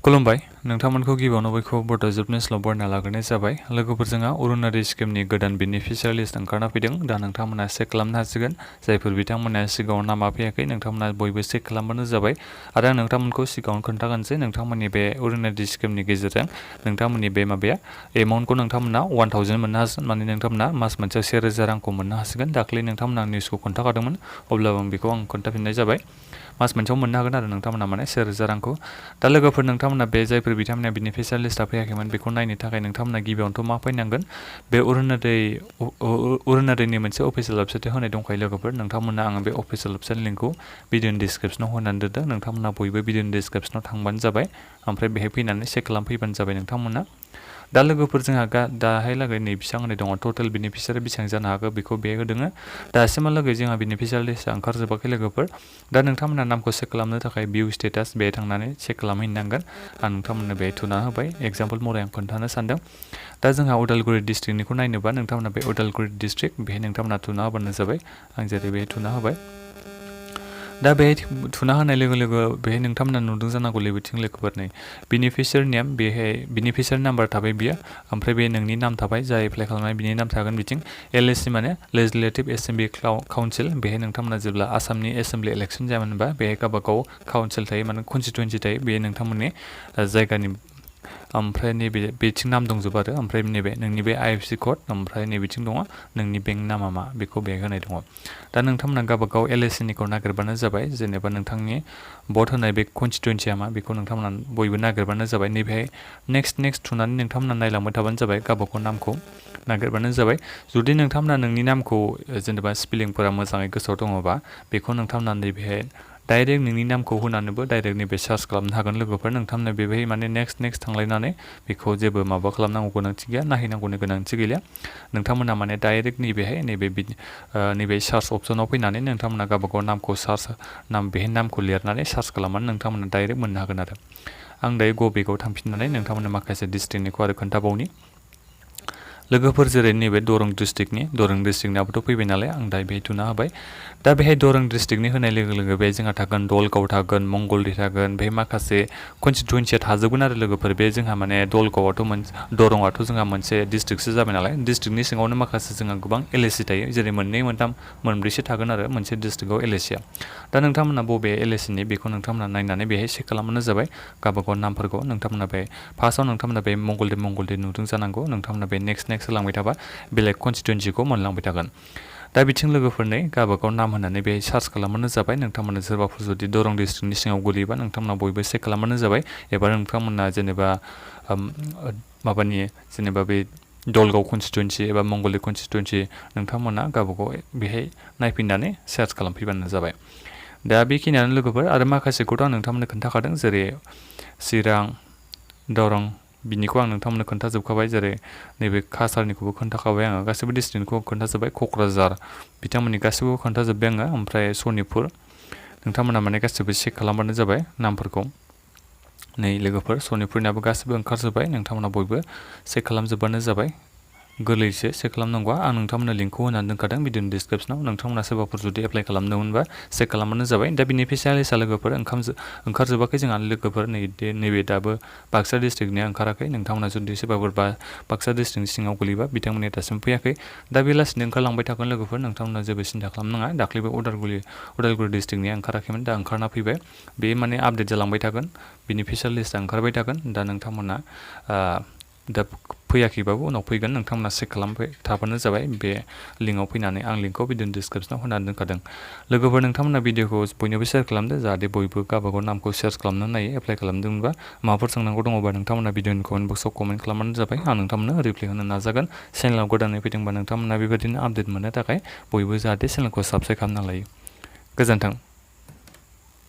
खुलुमबाय नोंथांमोनखौ गिबियावनो बयखौ बड' जोबनेस्लाव बरायना लाग्रोनाय जाबाय। लोगोफोर जोंहा अरुनदय स्किमनि गोदान बेनिफिशियारि लिस्ट ओंखारना फैदों। दा नोंथांमोना चेक खालामनो हासिगोन। जायफोर बिथांमोना सिगाङाव नामा फैयाखै नोंथांमोना बयबो चेक खालामबानो जाबाय। आरो आं नोंथांमोनखौ सिगाङावनो खोन्थागोन जे नोंथांमोननि बे अरुनदय स्किमनि गेजेरजों नोंथांमोननि बे माबाया एमाउन्टखौ नोंथांमोना 1000 मोननो हासिगोन। माने नोंथांमोना मास मोनसेयाव 1000 रांखौ मोननो हासिगोन। दाख्लै नोंथांमोना निउसखौ खोन्थाखादोंमोन अब्लाबो बेखौ आं खोन्थाफिननाय जाबाय। मास मोनसेयाव मोननो हागोन आरो नोंथांमोना माने 1000 रांखौ। दा लोगोफोर नोंथांमोना बे जायफोर बिथांमोना बेनिफिशियारि लिस्टआ फैयाखैमोन बेखौ नायनो थाखाय नोंथांमोना गिबियावनोथ' मा फैनांगोन बे अरुनदयनि मोनसे अफिसियेल वेबसाइट होनाय दंखायो लोगोफोर। नोंथांमोना आङो बे अफिसियेल वेबसाइट लिंकखौ भिडिअनि डिसक्रिपसनाव होनानै दोनदों। नोंथांमोना बयबो भिडिअनि डिसक्रिपसनाव थांबानो जाबाय। ओमफ्राय बेहाय फैनानै चेक खालामफैबानो जाबाय नोंथांमोना। दा लोगोफोर जोंहा दाहायलागै नै बेसेबां होनाय दङ टटेल बेनिफिशियारि बेसेबां जानो हागौ बेखौ बे होदोङो। दासिमहालागै जोंहा बेनिफिशियारि लिस्टआ ओंखारजोबाखै लोगोफोर। दा नोंथांमोना नामखौ चेक खालामनो थाखाय भिउ स्टेटास बेहाय थांनानै चेक खालामहैनांगोन। आं नोंथांमोननो बेहाय थुना होबाय एग्जाम्पल महरै आं खोन्थानो सानदों। दा जोंहा उदालगुरि डिस्ट्रिक्टनिखौ नायनोबा नोंथांमोना बे उदालगुरि डिस्ट्रिक्ट बेहाय नोंथांमोना थुना होबानो जाबाय। आं जेरै बेहाय थुना होबाय। दा बेहाय थुना होनाय लोगो लोगो बेहाय नोंथांमोना नुदों जानांगौ बिथिं लोगोफोर नै बेनिफिशियारि नेम बेहाय बेनिफिशियारि नाम्बार थाबाय बियो। ओमफ्राय बे नोंनि नाम थाबाय जाय एप्लाइ खालामनाय बिनि नाम थागोन बिथिं LAC माने लेजिस्लेटिभ एसेम्बलि काउन्सिल। बेहाय नोंथांमोना जेब्ला आसामनि एसेम्बलि इलेक्सन जायामोनबा बेहाय गावबागाव काउन्सिल थायो माने कनस्टिटुवेन्सि थायो। बे नोंथांमोननि जायगानि ओमफ्राय नैबे बेथिं नाम दंजोबो आरो ओमफ्राय नैबे नोंनि बे IFC कड ओमफ्राय नैबेथिं दङ नोंनि बेंक नामा मा बेखौ बेहाय होनाय दङ। दा नोंथांमोना गावबागाव LACनिखौ नागिरबानो जाबाय। जेनेबा नोंथांनि भट होनाय बे कनस्टिटुवेन्सिया मा बेखौ नोंथांमोना बयबो नागिरबानो जाबाय। नैबेहाय नेक्स्ट थुनानै नोंथांमोना नायलांबाय थाबानो जाबाय। गावबागाव नामखौ नागिरबानो जाबाय। जुदि नोंथांमोना नोंनि नामखौ जेनेबा स्पेलिंफोरा मोजाङै गोसोआव दङबा बेखौ नोंथांमोना नैबेहाय डाइरेक्ट नोंनि नामखौ होनानैबो डाइरेक्ट नैबे सार्च खालामनो हागोन लोगोफोर। नोंथांमोना बेहाय माने नेक्स्ट थांलायनानै बेखौ जेबो माबा खालामनांगौ गोनांथि गैया नायहैनांगौनि गोनांथि गैया। नोंथांमोना माने डाइरेक्ट नैबे सार्च अपसनाव फैनानै नोंथांमोना गावबागाव नामखौ बेहाय नामखौ लिरनानै सार्च खालामनानै नोंथांमोना डाइरेक्ट मोननो हागोन आरो। आं दायो गबेगाव थांफिननानै नोंथांमोननो माखासे डिस्ट्रिक्टनिखौ आरो खोन्थाबावनि लोगोफोर जेरै नैबे दरं डिस्ट्रिक्टनियाबोथ' फैबाय नालाय आं दायो बेहाय थुना होबाय। दा बेहाय दरं डिस्ट्रिक्टनि होनाय लोगो लोगो बे जोंहा थागोन दलगाव थागोन मंगलदै थागोन बेहाय माखासे कनस्टिटुवेन्सिया थाजोबगोन आरो लोगोफोर। बे जोंहा माने दरंआथ' जोंहा मोनसे डिस्ट्रिक्टसो जाबाय नालाय डिस्ट्रिक्टनि सिङावनो माखासे जोंहा गोबां LAC थायो जेरै मोननै मोनथाम मोनब्रैसो थागोन आरो मोनसे डिस्ट्रिक्टआव LACआ। दा नोंथांमोना बबे LACनि बेखौ नोंथांमोना नायनानै बेहाय चेक खालामबानो जाबाय। गावबागाव नामफोरखौ नोंथांमोना बे फार्स्टआव नोंथांमोना बे मंगलदै नुदों जानांगौ। नोंथांमोना बे नेक्स्ट होलांबाय थाबा बेलेग कनस्टिटुवेन्सिखौ मोनलांबाय थागोन। दा बिथिं लोगोफोरनो गावबागाव नाम होनानै बेहाय सार्च खालामबानो जाबाय। नोंथांमोना सोरबाफोर जुदि दरं डिस्ट्रिक्टनि सिङाव गोलैयोबा नोंथांमोना बयबो चेक खालामबानो जाबाय। एबा नोंथांमोना जेनेबा जेनेबा बे दलगाव कनस्टिटुवेन्सि एबा मंगलदै कनस्टिटुवेन्सि नोंथांमोना गावबागाव बेहाय नायफैनानै सार्च खालामफैबानो जाबाय। दा बेखिनियानो लोगोफोर आरो माखासेखौथ' आं नोंथांमोननो खोन्थाखादों जेरै चिरां दरं बिनिखौ आं नोंथांमोननो खोन्थाजोबखाबाय। जेरै नैबे काछारनिखौबो खोन्थाखाबाय आङो गासैबो डिस्ट्रिक्टनिखौ खोन्थाजोब्बाय। क'क्राझार बिथांमोननि गासैबो खोन्थाजोब्बाय आङो। ओमफ्राय सनितपुर नोंथांमोना माने गासैबो चेक खालामबानो जाबाय नामफोरखौ। नै लोगोफोर सनितपुरनियाबो गासैबो ओंखारजोब्बाय। नोंथांमोना बयबो चेक खालामजोबबानो जाबाय। गोरलैसो चेक खालामनांगौआ आं नोंथांमोननो लिंकखौ होनानै दोनखादों भिडिअनि डिसक्रिपसनाव। नोंथांमोना सोरबाफोर जुदि एप्लाइ खालामदोंमोनबा चेक खालामबानो जाबाय। दा बेनिफिशियारि लिस्टआ लोगोफोर ओंखारजोबाखै जोंहा लोगोफोर नैबे दाबो बाक्सा डिस्ट्रिक्टनिया ओंखाराखै। नोंथांमोना जुदि सोरबाफोर बाक्सा डिस्ट्रिक्टनि सिङाव गोलैबा बिथांमोननि दासिमबो फैयाखै। दा बे लासैनो ओंखारलांबाय थागोन लोगोफोर। नोंथांमोना जेबो सिन्था खालामनाङा। दाख्लैबो उदालगुरि डिस्ट्रिक्टनिया ओंखाराखैमोन दा ओंखारना फैबाय। बे माने आपडेट जालांबाय थागोन। बेनिफिशियारि लिस्टआ ओंखारबाय थागोन। दा नोंथांमोना दा फैयाखैबाबो उनाव फैगोन। नोंथांमोना चेक खालामबाय थाबानो जाबाय बे लिंकआव फैनानै। आं लिंकखौ भिडिअनि डिसक्रिपसनाव होनानै दोनखादों। लोगोफोर नोंथांमोना भिडिअखौ बयनोबो शेयार खालामदो जाहाथे बयबो गावबागाव नामखौ सार्च खालामनानै नायो एप्लाइ खालामदोंबा। माबाफोर सोंनांगौ दङबा नोंथांमोना भिडिअनि कमेन्ट बक्सआव कमेन्ट खालामबानो जाबाय। आं नोंथांमोननो रिप्लाइ होनो नाजागोन। चेनेलाव गोदानै फैदोंबा नोंथांमोना बेबायदिनो आपडेट मोननो थाखाय बयबो जाहाथे चेनेलखौ साबस्क्राइब खालामना लायो। गोजोन्थों।